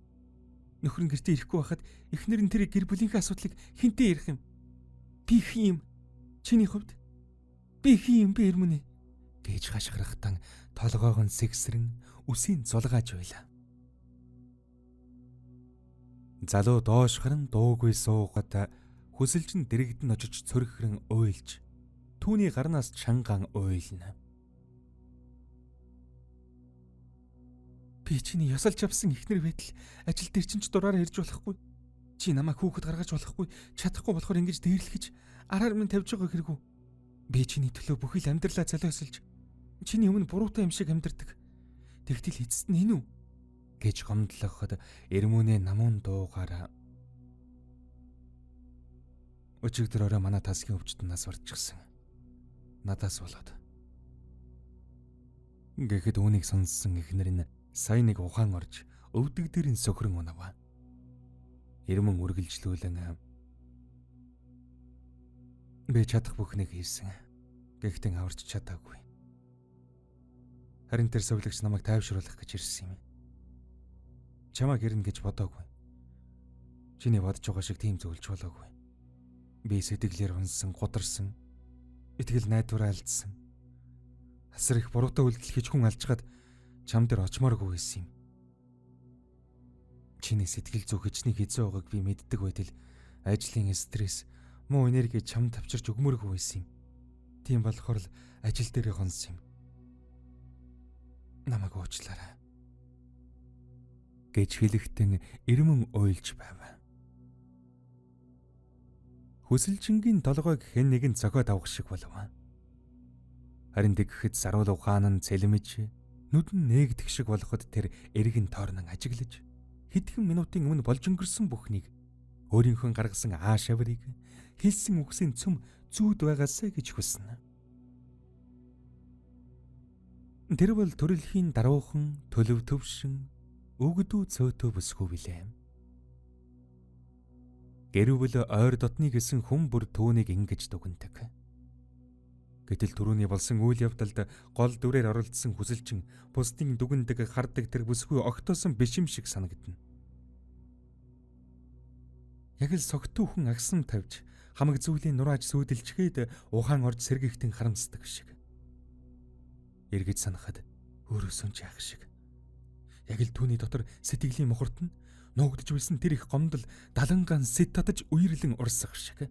Нөхөр нь гэртээ ирэхгүй байхад эхнэр нь тэр гэр бүлийнхээ асуудлыг хэнтэй ярих юм? Би хэн юм? Чиний хувьд би хэн юм бэ, Эрмэнэ?" гэж хашгирахтан толгойг нь сэгсрэн үсийн зулгааж байлаа. Залуу доош харан дуугүй суугаад хүсэлж нь дэрэгдэн очиж цөрхөрөн уйлж түүний гарнаас чангаан уйлна. "Би чиний ёсолж авсан эхнэр байтал ажил дээр чинь ч дураараа ирж болохгүй. Чи намайг хүүхэд гаргаж болохгүй, чадахгүй болохоор ингэж дээрлэхэж араар минь тавьж байгаа хэрэгүү. Би чиний төлөө бүхий л амьдралаа золиослж чиний өмнө буруутай юм шиг амьдардаг. Тэгтэл эцэст нь энэ үү?" гэж гомдлоход эрмүнээ намун дуугаараа "Өчигдөр орой манай тасгийн өвчтөн нас барчихсан. Надаас болоод. Гэхэд үүнийг сонссон эхнэр нь сая нэг ухаан орж өвдөг дээр нь сөхрөн унав. Ирмэн үргэлжлүүлэн би чадах бүхнийг хийсэн. Гэхдээ аварч чадаагүй. Харин тэр совилогч намайг тайвшруулах гэж ирсэн юм. Чамайг ирнэ гэж бодоогүй. Чиний бодож байгаа шиг тийм зүйлж болоогүй. Би сэтгэлээр унсан, гударсан. Итгэл найдвараа алдсан. Асар их буруутай үйлдэл хийж хүн алжгаад чам дээр очмооргүй байсан юм. Чиний сэтгэл зүй хичнээн хэцүү байгааг би мэддэг байтал ажлын стресс, муу энерги чамд тавчирч өгмөргүй байсан юм. Тийм болохоор л ажил дээрээ хонсон юм. Намайг уучлаарай гэж хэлэхдээ ирмэн уйлж байв. Хүсэлжингийн толгойг хэн нэгэн цохиод авах шиг болов. Харин тэгэхэд саруул ухаан нь цэлмэж нүд нь нээгдэх шиг болоход тэр эргэн тойрнон ажиглаж хэдхэн минутын өмнө болж өнгөрсөн бүхнийг өөрийнхөө гаргасан ааш авирыг хэлсэн үгсийн цөм зүүд байгаасай гэж хүснэ. Тэр бол төрөлхийн даруухан төлөв төвшин өгдүү цөөтөө бүсгүй билээ. Гэрвэл ойр дотны гэсэн хүн бүр түүнийг ингэж дүгнэдэг. Гэтэл түрүүний болсон үйл явдалд гол дүрээр оролцсон хүсэлчин бусдын дүгнэдэг хардаг тэр бүсгүй огтоосон биш юм шиг санагдана. Яг л согтуу хүн агсан тавьж хамаг зүйлийн нурааж сүйдэлчгээд ухаан орж сэргийгтэн харамсдаг шиг. Эргэж санахад өөрөөсөө ч яах шиг. Яг л түүний дотор сэтгэлийн мохорт нь нуугдж байсан тэр их гомдол даланган сэт татаж үерлэн урсах шиг.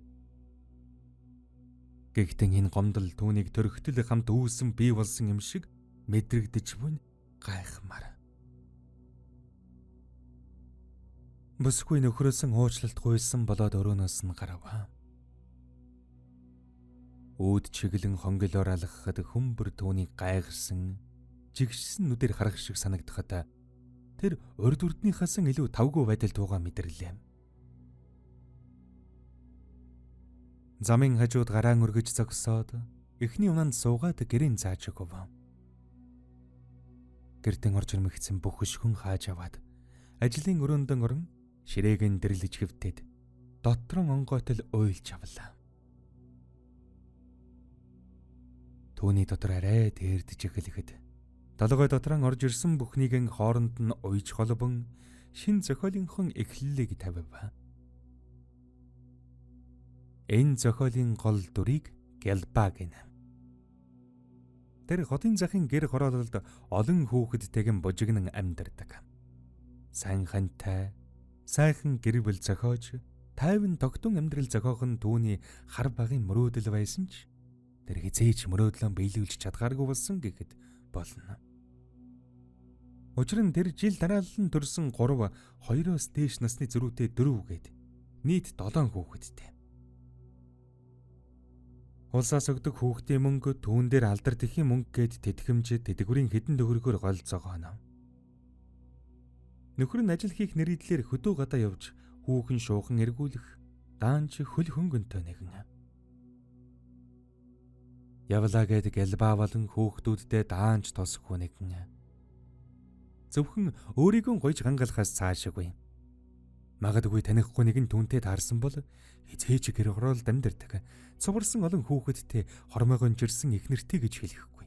Гэхдээ энэ гомдол түүнийг төрөхтөл хамт үүсэн бий болсон юм шиг мэдрэгдэж буй гайхмаар. Бүсгүй нөхрөөсөн уучлалт гуйсан болоод өрөөнөөс нь гарав. Үүд чиглэн хонголоор алхахад хүмүүр түүнийг гайхсан, жигшсэн нүдээр харах шиг санагдахад тэр урд урдныхаас илүү тавгүй байдал туугаа мэдэрлээ. Замын хажууд гараан өргөж зогсоод эхний унанд суугаад гэрийн зааж өгөв. Гэртэн орж ирмэгцэн бүх хөшгөн хааж аваад ажлын өрөөндөн орон ширээг нь дэрлэж хэвтээд дотрон онгойтол уйлж авлаа. Түүний дотор арай дээрдэж эхлэхэд толгой дотроо орж ирсэн бүхнийг нь хооронд нь уйж холбон шин зохиолынхон эхлэлийг тавив. Энэ зохиолын гол дүрийг Гялба гэнэ. Тэр хотын захын гэр хороололд олон хүүхэдтэйгэн бужигнан амьдардаг. Сайн хантай, сайхан гэр бүл зохиож, тайван тогтун амьдрал зохиох нь түүний хар багын мөрөөдөл байсан ч тэр хизээч мөрөөдлөө биелүүлж чадгааргүй болсон гэхэд болно. Учир нь тэр жил дараалан төрсэн 3 2-оос дээш насны зөрүүтэй 4 гээд нийт 7 хүүхэдтэй. Улсаас өгдөг хүүхдийн мөнгө түүн дээр алдар тэхийн мөнгө гээд тэтгэмж тэдгүрийн хэдэн төгрөгөөр голцоогооно. Нөхөр нь ажил хийх нэрийдлэр хөдөө гадаа явж хүүхэн шуухан эргүүлэх даанч хөл хөнгөнтэй нэгэн. Явлаа гээд Гялба болон хүүхдүүддээ даанч тосгүй нэгэн. Зөвхөн өөрийгөө гойж гангалахаас цаашаагүй. Магадгүй танихгүй нэгэн түүнтэй таарсан бол хизээч гэр хороолд амьдардаг. Цуварсан олон хүүхэдтэй хормойгон жирсэн их нэртэй гэж хэлэхгүй.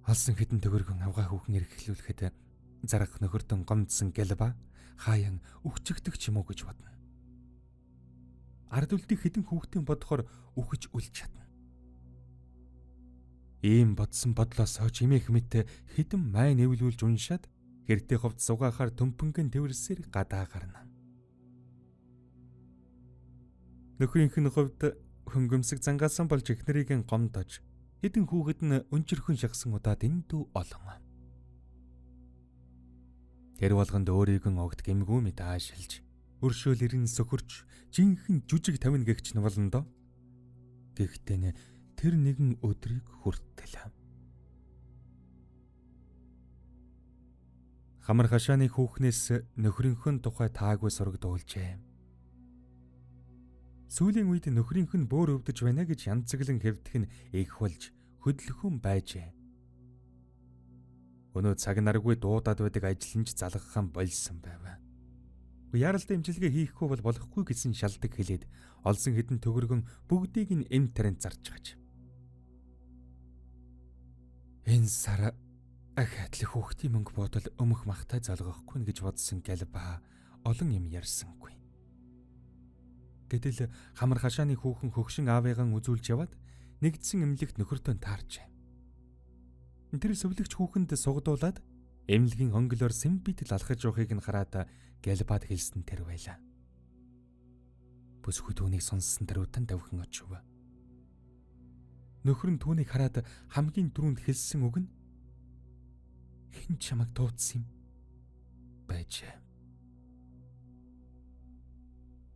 Алсан хэдэн төгрөгөн авгаа хүүхэн эрхлүүлэхэд зарах нөхөртөн гомдсон Гялба хааян үхчихдэг ч юм уу гэж бодно. Ард үлдэх хэдэн хүүхдийн бодохоор үхэж үлж чадна. Ийм бодсон бодлоос хойч эмээх мэт хэдэн май нэвлүүлж уншаад гэртээ ховд сугаахаар төмпөнгөн тэвэрсээр гадаа гарна. Нөхрийнх нь хувьд хөнгөмсөг зангаасан болж эхнэрийг нь гомдож хэдэн хүүхэд нь өнчөрхөн шахсан удаа дэндүү олон. Тэр болгонд өөрийг нь огт гэмгүй мэт аашилж өршөөл ирэн сөхөрч жинхэнэ жүжиг тавина гэгч нь болно доо. Гэхдээ тэр нэгэн өдрийг хүртэл. Хамар хашааны хүүхнээс нөхрийнхөө тухай таагүй сурагдуулжээ. Сүүлийн үед нөхрийнх нь бөөр өвдөж байна гэж янзаглан хэвдэх нь их болж хөдлөхөн байжээ. Өнөө цаг наргүй дуудаад байдаг ажил нь ч залгахаа болсон байв. Яаралтай эмчилгээ хийхгүй бол болохгүй гэсэн шалдаг хэлээд олсон хэдэн төгрөгөн бүгдийг нь эм таринд зарж гаж. Энэ сар ахиатлах хүүхдийн мөнгө бодол өмөх махтай залгахгүй гэж бодсон Гялба олон юм ярьсангүй. Гэтэл хамар хашааны хүүхэн хөгшин аавыгаан үзүүлж яваад нэгдсэн эмнэлэгт нөхөртөө таарчээ. Тэр сөвлөгч хүүхэнд сугадуулаад эмнэлгийн хонглоор сэмбитл алхаж явахыг нь хараад Гялбад хэлсэн тэр байлаа. Бүсгүй түүнийг сонссон тэр удан давхин очив. Нөхөр нь түүнийг хараад хамгийн түрүүнд хэлсэн үг нь хэн чамайг дуудсан юм байжээ.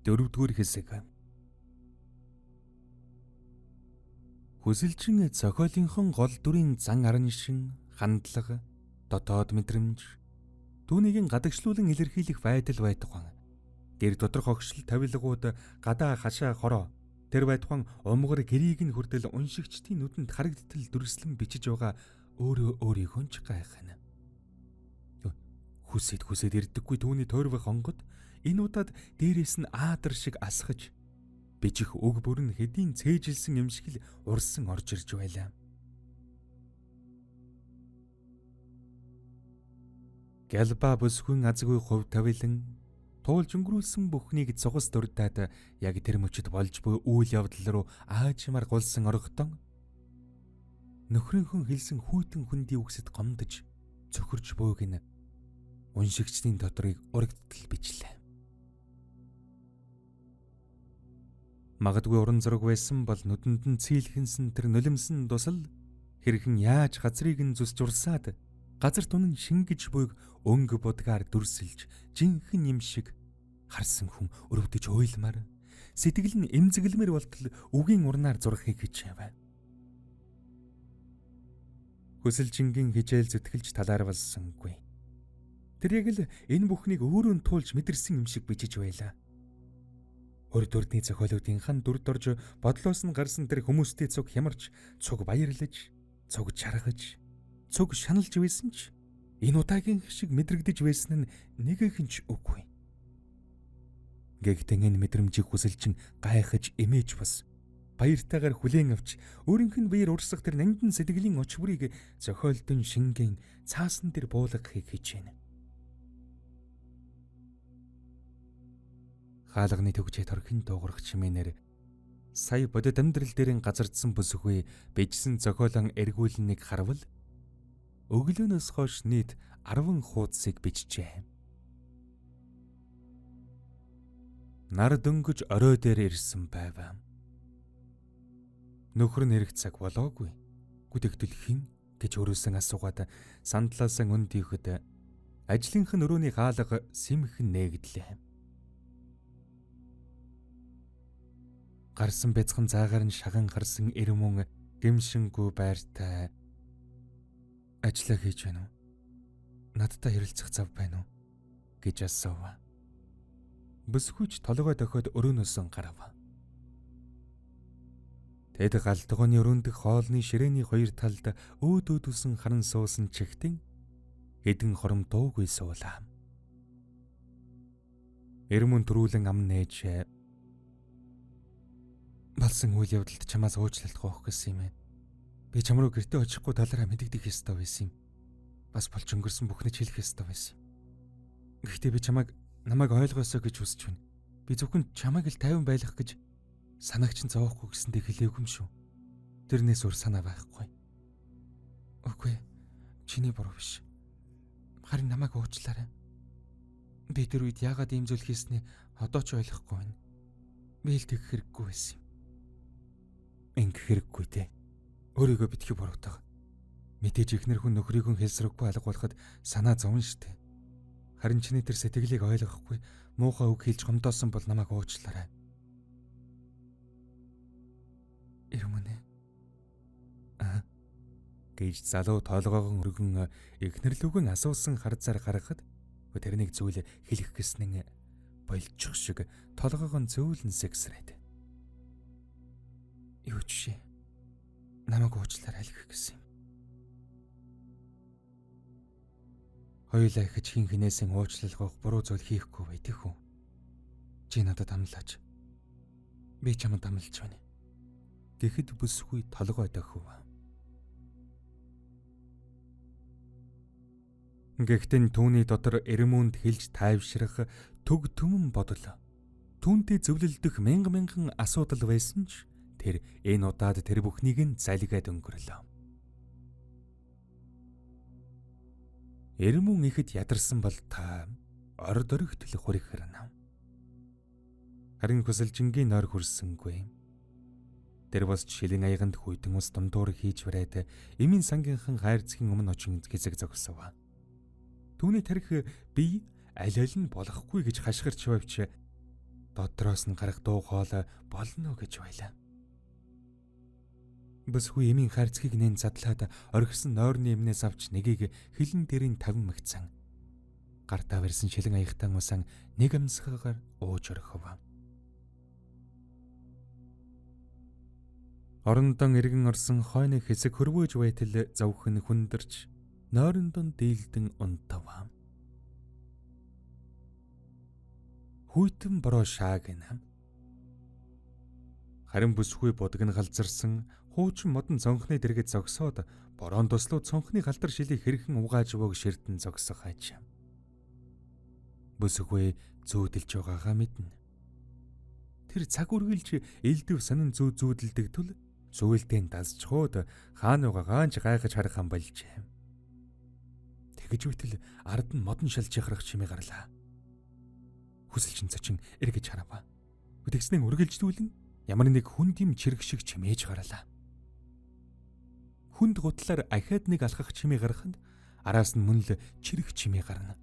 Дөрөвдүгээр хэсэг. Хүсэлчин зохиолынхон гол дүрийн зан араншин, хандлага, дотоод мэдрэмж түүнийг гадагшлуулан илэрхийлэх байдал байтугай гэр доторх огшил тавилгууд гадаа хашаа хороо тэр байтугай умгар гэрийг нь хүртэл уншигчдын нүдэнд харагдтал дүрслэн бичиж байгаа өөрөө өөрийгөө ч гайхна. Хүсэд хүсэд ирдэггүй түүний тойрвох онгод энэ удаад дээрээс нь аадар шиг асгаж бичих үг бүр нь хэдийн цээжилсэн юм шиг л урсан орж ирж байлаа. Гялба бүсгүн азгүй хувь тавилан туулж өнгөрүүлсэн бүхнийг цугас дурдаад яг тэр мөчид болж буй үйл явдал руу аажмаар гулсан орогтон нөхрийнхөө хэлсэн хүйтэн хүндий үгсэд гомдож цөхөрж бууг нь уншигчдын дотрыг урагдтал бичлээ. Магадгүй уран зураг байсан бол нүдэнд нь цэйлхэнсэн тэр нулимсан дусал хэрхэн яаж газрыг нь зүсч урсаад газар тунан шингэж буйг өнгө будгаар дүрсэлж жинхэнэ юм шиг харсан хүн өрөвдөж уйлмаар сэтгэл нь эмзэглэмэр болтол үгийн урнаар зурхыг хичээв. Хүсэлжингийн хичээл зүтгэлж талаарвалсангүй. Тэр яг л энэ бүхнийг өөрөө нь туулж мэдэрсэн юм шиг бичиж байлаа. Хөр дүрдний зохиолуудын хан дүрд орж бодлоос нь гарсан тэр хүмүүстэй цуг хямарч, цуг баярлаж, цуг чаргаж, цуг шаналж байсан ч энэ удаагийн шиг мэдрэгдэж байсан нь нэгэхэн ч үгүй. Гэхдээ энэ мэдрэмжийг хүсэлчин гайхаж эмээж бас баяртайгаар хүлээн авч өөрийнх нь биеэр урсах тэр нандин сэтгэлийн оч бүрийг зохиолдон шингэн цаасан дээр буулгахыг хичээнэ. Хаалганы төгжээ торхин дуугарах чимээнээр сая бодит амьдрал дээрэн газардсан бүсгүй бичсэн зохиолон эргүүлнийг харвал өглөөнөөс хойш нийт 10 хуудсыг бичжээ. Нар дөнгөж орой дээр ирсэн байв. Нөхөр нь ирэх цаг болоогүй. Гүтэгтэл хэн гэж өөрөөсөн асуугаад сандлаасаа өндийхэд ажлынх нь өрөөний хаалга сэмхэн нээгдлээ. Гарсан бяцхан заагаар нь шаган гарсан эрмүн гэмшингүй байртай ажлаа хийж байна уу? Надтай ярилцах зав байна уу? гэж асуув. Бүсгүйч толгой дохиод өрөөнөөсөн гарав. Тэд галтгооны өрөөндөх хоолны ширээний хоёр талд өөд өөдөлсөн харан суусан чигтэн хэдэн хором дуугүй суулаа. Эрмүн төрүүлэн ам нээж болсон үйл явдалд чамаас уучлалт гоох гэсэн юм ээ. Би чам руу гэртээ очихгүй талаараа мэдэгдэх ёстой байсан юм. Бас болж өнгөрсөн бүхнийг хэлэх ёстой байсан юм. Гэхдээ би чамайг намайг ойлгосоо гэж хүсэж байна. Би зөвхөн чамайг л тайван байлгах гэж санаагч нь зовоохгүй гэсэндээ хэлээгүй юм шүү. Тэрнээс өөр санаа байхгүй. Үгүй. Чиний буруу биш. Харин намайг уучлаарай. Би тэр үед яагаад ийм зүйл хийсний одоо ч ойлгохгүй байна. Би л тэгэх хэрэггүй байсан юм. Ингэх хэрэггүй те. Өөрийгөө битгий буруутга. Мэдээж эхнэр хүн нөхрийгөө хэлсрэггүй алга болоход санаа зовно штэ. Харин чиний тэр сэтгэлийг ойлгохгүй муухай үг хэлж гомдоосон бол намайг уучлаарай. Ирмэнэ. Аа гэж залуу толгоогон өргөн эхнэрлүүгэн асуусан харцаар гаргахад тэрнийг зүйл хэлэх гэснэн болчих шиг толгоогон зөөлөн сэгсрээд. Юу ч шээ. Намайг уучлаарай л гэх гэсэн юм. Хоёулаа ихэж хин хинээсэн уучлал гоох буруу зүйл хийхгүй бай тэхүү. Чи надад амлаач. Би чамд амлаж байна. Гэхэд бүсгүй толгой дохив. Гэхдээ түүний дотор Эрмүнд хэлж тайвшрах төг төмөн бодол. Түүнтэй зөвлөлдөх мянга мянган асуудал байсан ч тэр энэ удаад тэр бүхнийг нь залгиад өнгөрлөө. Эрмүн ихэд ядарсан бол та орд оригтл хүрхэрнэ. Харин хүсэлжингийн нойр хүрсэнгүй. Тэр босч шилэн аяганд хүйтэн ус дундуур хийж бариад эмийн сангийнхан хайрцгийн өмнө очин хэсэг зогсов. Түүний тарих бие аль аль нь болохгүй гэж хашгирч байвч дотроос нь гарах дуу хоолой болно гэж байлаа. Бүсгүй эмийн хайрцгийг нэн задлаад орхисон нойрны эмнээс авч нэгийг хилэн дэрийн 50 мэгцэн. Гартаа барьсан шилэн аягтан усан нэг амсгаагаар ууж орхив. Орондон эргэн орсон хойны хэсэг хөрвөөж байтал зовхөн хүндэрч нойрондон дийлдэн унтав. Хүйтэн бороо шаагна. Харин бүсгүй будаг нь галзарсан хуучин модон цонхны дэргэд зогсоод бороон туслуу цонхны галдар шилийг хэрхэн угааж вог ширтэн зогсох аж. Бүсгүй зүүдэлж байгаагаа мэднэ. Тэр цаг үргэлж элдв сонин зүү зүүдэлдэг тул зүйлдэн дасчхууд хаана байгаагаа ч гайхаж харах юм болжээ. Тэгэж үтэл ард нь модон шалж яхрах чимээ гарлаа. Хүсэлчин цочин эргэж харав. Тэгснэн үргэлжлүүлэн ямар нэг хүнд юм чирэг шиг чимээж гарлаа. Хүнд гутлаар ахиад нэг алхах чимээ гарахад араас нь мөн л чирэг чимээ гарна.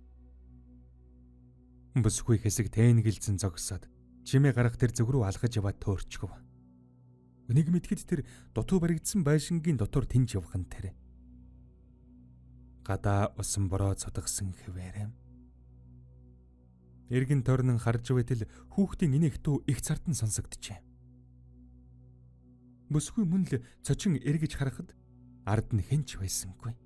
Бүсгүй хэсэг тэнгэлзэн зогсоод чимээ гарах тэр зүг рүү алхаж яваад төөрчгөв. Нэг мэдхэд тэр дутуу баригдсан байшингийн дотор тэнж явах нь тэр. Гадаа усан бороо цутгсан хэвээрээ. Эргэн тойрон харж байтал хүүхдийн инех дуу их цардан сонсогджээ. Бүсгүй мөн л цочин эргэж харахад ард нь хэн ч байсангүй.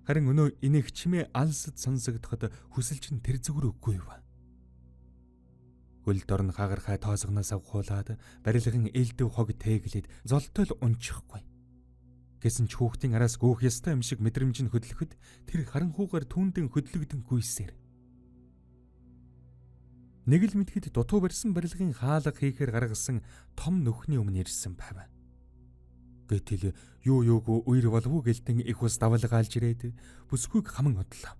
Харин өнөө инех чимээ алсад сонсогдоход хүсэлж нь тэр зүг рүү гүйв. Хөл дорн хагархай тоосгоноос авхуулаад барилгын элдв хог тэглээд золтол унчихгүй. Гэсэн ч хүүхдийн араас гүөх ёстой юм шиг мэдрэмж нь хөдлөхөд тэр харанхуугаар түүндэн хөдлөгдөн гүйсээр. Нэг л мэдхэд дутуу барьсан барилгын хаалга хийхээр гаргасан том нүхний өмнө ирсэн байв. Гэтэл юу юугүй үер болов уу гэлтэн их ус давалгаалж ирээд бүсгүйг хаман одлоо.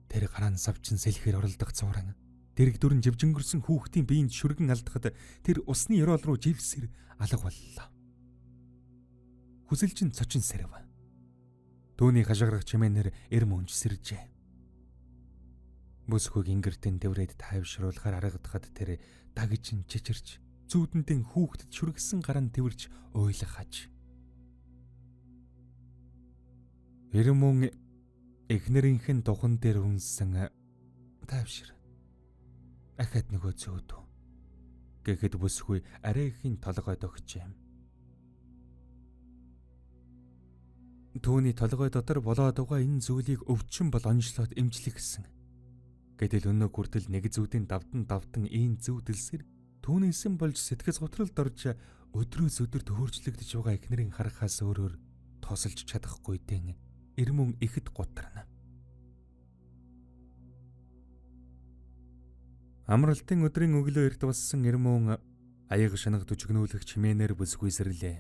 Тэр гараан савчин сэлэхээр оролдох цууран дэрэг дүрэн живжингөрсөн хүүхдийн биеинд шүргэн алдахад тэр усны ёроол руу живсэр алга боллоо. Хүсэлжин цочин сэрэв. Түүний хашгирах чимээнээр эрм өнж сэржээ. Бүсгүйг ингэртэн дэврээд тайвшруулахаар аргадахад тэр дагж нь чичирч зүүдэндэн хүүхдэд шүргсэн гаран тэвэрч уйлах аж. Эрмүн эхнэрийнх нь духан дээр үнсэн тайвшир. Ахад нөгөө зөөдөө. Гэхэд бүсгүй арай ихийн толгойд өгчээ. Түүний толгой дотор болоод байгаа энэ зүйлийг өвчин бол онцлоод эмчлэх гэсэн. Гэтэл өнөө хүртэл нэг зүудийн давтан давтан ийм зүүдэлсэр түүнээсэн болж сэтгэл готролд орж өдрөөс өдөрт хөөрчлөгдөж байгаа эхнэрийн харахаас өөрөөр тосолж чадахгүй дэн эрмүн ихэд гутарна. Амралтын өдрийн өглөө эрт болсон эрмүн аяга шанаг дүжигнүүлэх чимээнээр бүсгүй сэрлээ.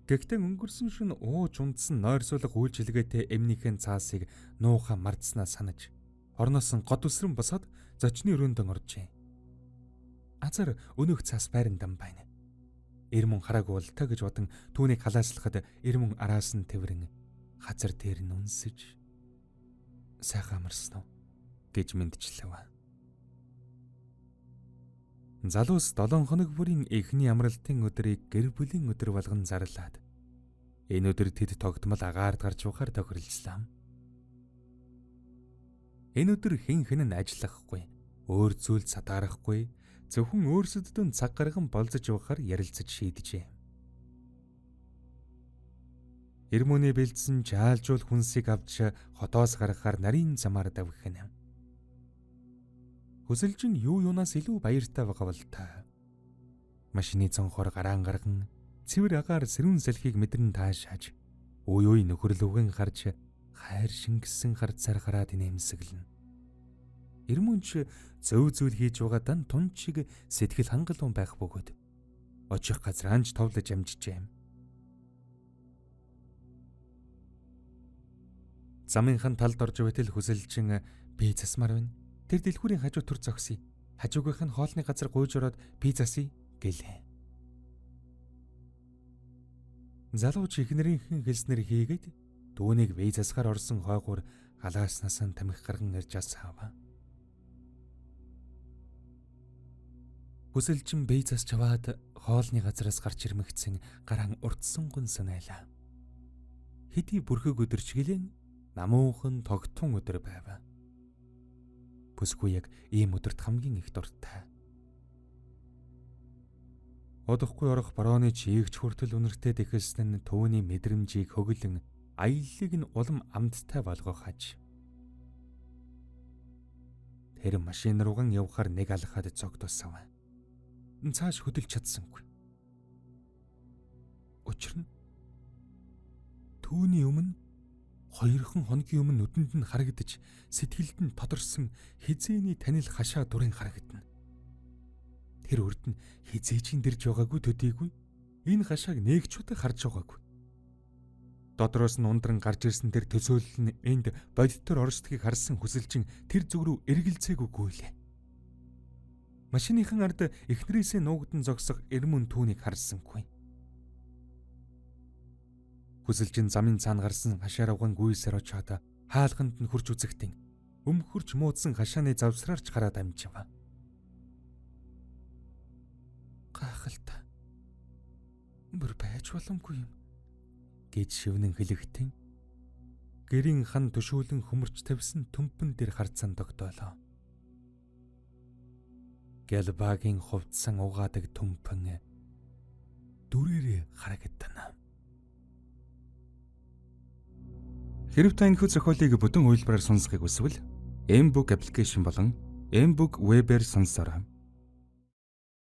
Гэхдээ өнгөрсөн шөнө ууж унтсан нойрсуулга үйлчилгээтэй эмнийхэн цаасыг нууха мартснаа санаж орноос нь год үсрэн босоод зочны өрөөндөө оржээ. Азар өнөөх цаас байрандан байна. Эрмүн хараагүй болтой гэж бодон түүнийг халааслахад эрмүн араас нь тэврэн хазар дээр нь үнсэж сайхан амарсан уу гэж мэдчлэв. Залуус 7 хоног бүрийн эхний амралтын өдрийг гэр бүлийн өдөр болгон зарлаад энэ өдөр тэд тогтмол агаарт гарч явахаар тохиролцлоо. Энэ өдөр хэн хэн нь ажиллахгүй. Өөр зүйл сатаарахгүй зөвхөн өөрсдөдөө цаг гарган болзож явахаар ярилцаж шийджээ. Эрмөний бэлдсэн жаалжуул хүнсийг авч хотоос гаргахаар нарийн замаар давхина. Хүсэлжин юу юунаас илүү баяртай байгаа бол та. Машины цонхоор гараан гарган цэвэр агаар сэрүүн салхийг мэдрэн таашааж үе үе нөхөрлөвгөн харж хайр шингэсэн харцаар гараад инээмсэглэнэ. Эрмөнч зөв зүйл хийж байгаадаа тун чиг сэтгэл хангалуун байх бөгөөд очих газраанч товлож амжижээ. Замынхан талд орж байтал хүсэлжин би засмаар байна. Тэр дэлгүүрийн хажуу төр зогсъё. Хажуугийнх нь хоолны газар гуйж ороод би засъя гэлээ. Залууч эхнэрийнхэн хэлснээр хийгээд дүүнийг бие засгаар орсон хойгуур алааснаас нь тамхи гарган ирж асаав. Хүсэлжин бие засч аваад хоолны газараас гарч ирмэгцэн гараан урдсан гүн санайлаа. Хэдий бүрхэг өдөр чиглэн намуухан тогтун өдөр байв. Бүсгүй яг ийм өдөрт хамгийн их дуртай. Удахгүй орох борооны чийгч хүртэл үнэртэй дэхэлсэн нь түүний мэдрэмжийг хөглөн аяллыг нь улам амттай болгох аж. Тэр машин рууган явхаар нэг алхаад зогтосов. Цааш хөдөлж чадсангүй. Учир нь түүний өмнө 2 хоногийн өмнө нүдэнд нь харагдаж сэтгэлд нь тодорсон хизээний танил хашаа дурын харагдана. Тэр урд нь хизээж эндэрж байгаагүй төдийгүй энэ хашааг нэгч удаа харж байгаагүй. Дотроос нь ундран гарч ирсэн тэр төсөөлөл нь энд бодитоор орсдгийг харсан хүсэлжин тэр зүг рүү эргэлзээгүй гүйлээ. Машиныхан ард эхнэрээсээ нуугдан зогсох эрмүн түүнийг харсангүй. Хүсэлжин замын цаана гарсан хашаар уган гүйсээр очоод хаалганд нь хурж үзэхтэн өмхөрч муудсан хашааны завсраарч гараад амжив. Гайхалтай. Бүр байж боломгүй юм гэж шивнэн хэлэхтэн гэрийн хан төшөөлөн хөмөрч тавьсан төмпөн дээр харцан тогтоолоо. Гялбагийн хувцсан угаадаг төмпөн дүрээрээ харагдана. Хэрв та энэхүү зохиолыг бүтэн хувилбараар сонсохыг хүсвэл Mbook application болон Mbook web-ээр сонсоорой.